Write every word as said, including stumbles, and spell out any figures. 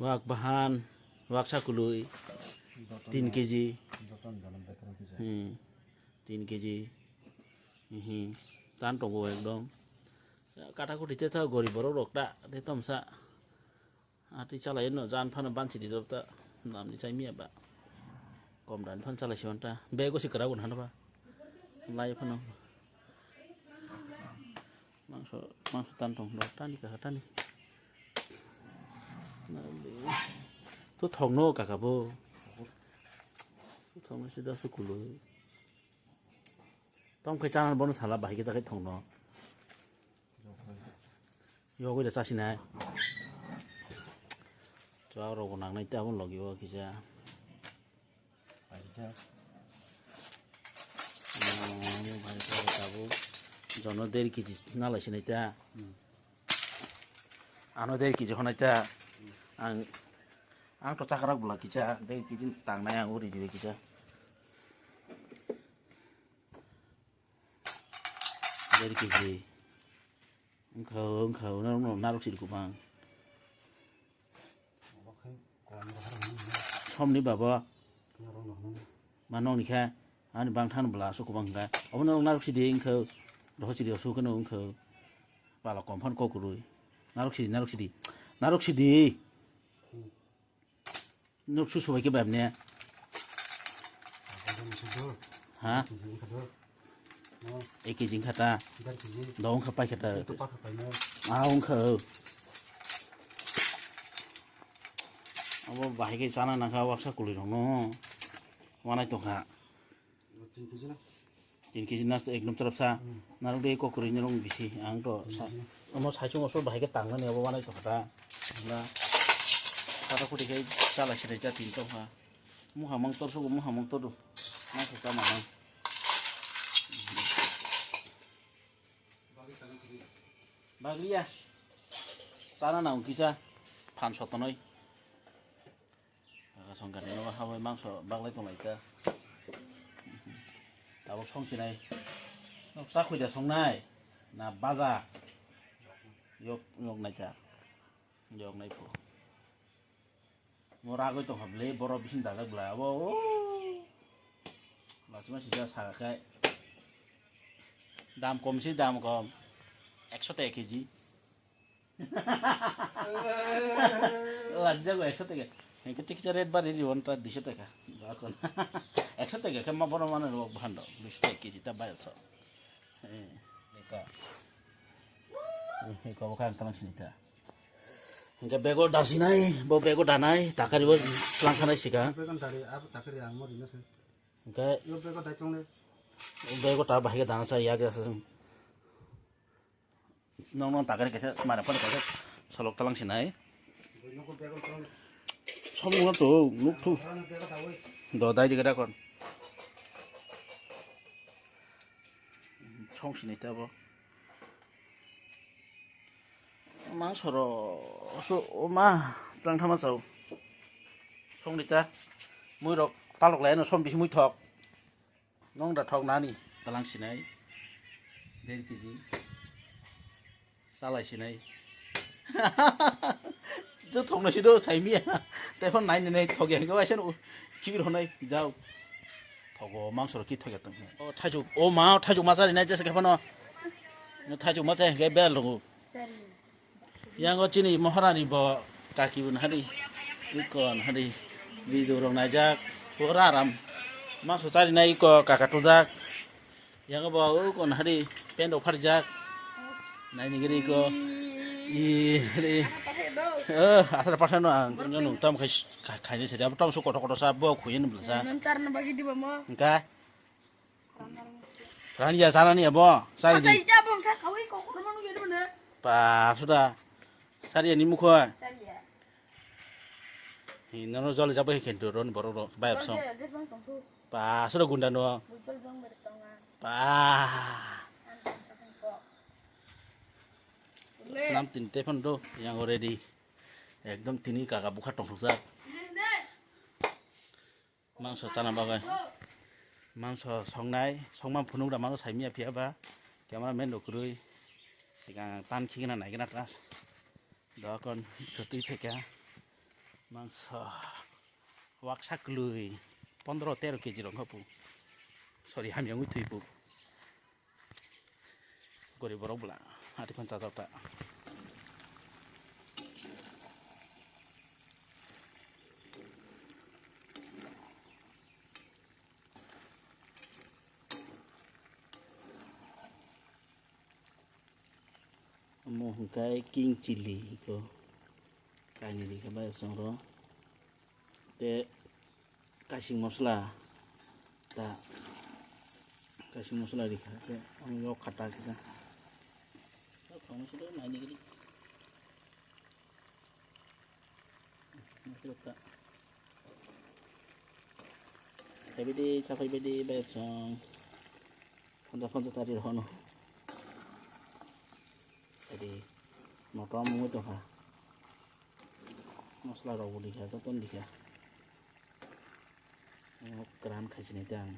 Wak bahan, wak sakulwi, tin kg. Joton jono bekrang kisa. Hmm, tin kg. Hmm, tan tongo ekdom. Kata kuti te tha gorib borok rok ta, te tomsa. Ati chalai no jan phano bansi di ta. Namni chai miya ba. Kom dan phan chalai siyon ta. Bego si kara gun hano ba. Lai phano. Mangso, mangso tan tong do, tani kaka tani. Tu thokno kaka bo. Tu thokno sida sukulu. Tong khe chana bono sala bahai khe chakhai thokno. Yogwi da chasinai. Chwak rok bo nangnai ta aboni logi o kisa. Paita. Oh, paita tabuk. Jono der kg nalai sinai ta. Hmm. Ano der kg honai ta. Ang, ang to chakrak bwla kisa, der kg tangnai ang uri dibe kisa. Der kg. Wngkha, wngkha, narok, narok siri kubang. Somni baba. Ma nokni khe, ani bangthan bwla aswk kubang hwnkha. Obo narok narok sidi wngkha, roho sidi aswk kheno wngkha. Pala kom phan kok kwrwi. Narok sidi, narok sidi. Narok sidi. Nuk su subai ke bab ne. Ha? Ek kg wngkha ta. Do wngkha paikha ta. Ah, wngkha. Abo bahai khe chana nangkha waksa kwlwi rokno. Wanai tongkha. Tin kg na ekdom chwrapsa. Hmm. Narok de kok kwrwi narok bisi ang to sa. Hmm. Omo saichung oso bahai khe tangnani abo wanai tongkha ta. Na kata khuti khe chala sinai ta tin tongkha. Muha mang tor sugo muha mang todu. Ma khe kama mang. Baglia. Sana na ungkisa. Phan sotonoi. Aga songkar ni nogo habai mangso baglai tonglai ta. Tabuk song sinai. Nok ta khuida songnai. Na baja. Yok, yok nai ta. Yok nai pho. Mo ragoi tongkha bwle, borok bising dajak bwla, abo, o. Lachima sijak saka khe. Dam kom si, dam kom. Ekso taka kg. Lachijak ekso taka. Hingke tiksa rate bari riwon ta duiso taka. Bakon. Ekso taka khe ma borok mano rok bhando. Duiso taka kg ta bayar so. Eh, eka. Eh, eko bo kang talang sini ta. Hingke bego dasinai, bo bego danai, takari bo tlang khanai sika. Bego dari, abo takari ang mo rina se. Hingke yo bego dai chongle. Bego ta bahai dana sa yak ya sa. Nong nong takari kaisa mara phone kaisa solok talang sinai. Bego bego chongle. Som nung to nuk thu. Bego dawai. Do dai diga dakon. Song sinai ta bo. Mang soro su ma tang thama chao. Song dita. Mui rok talok lai no som bisi mui thok. Nong da thok nani talang sinai. Der kg. Salai sinai. Do thokno si do sai miya. Tephon nai nai thok ya. Kau asen u kibir honai jao. Thogo mangsoro ki thok ya tong. O thaichuk, o ma thaichuk ma chari nai jesa kephano. No thaichuk ma chai ke bel rongo. Yang o chini moharani bo kaki un hari. Ikon hari. Video rong naijak. Pura aram. Mangso chari nai iko kaka tujak. Yang bo o kon hari pendo pharjak. Naini giri ko. I hari. Eh, asal pathano ang nung tam khai khai ni sida tom su koto koto sa bo khuin bla sa. Nang charna bagi di mama. Engka. Ran ya sana ni abo. Sari di. Ija bom sa kawai ko kono manu gede mana. Pa sudah. Sari ni mukho. Sari ya. Hi nono jol jabo hi khentu ron borok rok bayap song. Jol jol jol tong tu. Pa sura gunda no. Bujol jong ber tonga. Pa. An tong sa tong ko. Snam tin te phone do yang already. Ekdom tini kaka bukha tong thok jak. Mangso chana bagwi. Mangso songnai, songma phunuk da mangso saimya phiya ba. Camera man rok kwrwi. Sigang tan khigna naigna ta. Dokon twi theka. Mangsa waksa kwlwi pondro tero keji rok kha pu. Sorry, hamya wngwi thwi pu. Gori borok bwla ati phan chajak ta. Omo hwnkhe king chili iko kainwi rikha bayapsongro. Tei kasing mosla ta kasing mosla rikha tei omo yok khata kisa. Yok khangma side naini gini. Mosla ta. Khaibidi, chakhai bidi, bayapsong. Phanja phanja tari rok no. Tari motom wngwi tongkha. Mosla rok bo dikha, joto no dikha. Omo kwran khai sinai ta ang.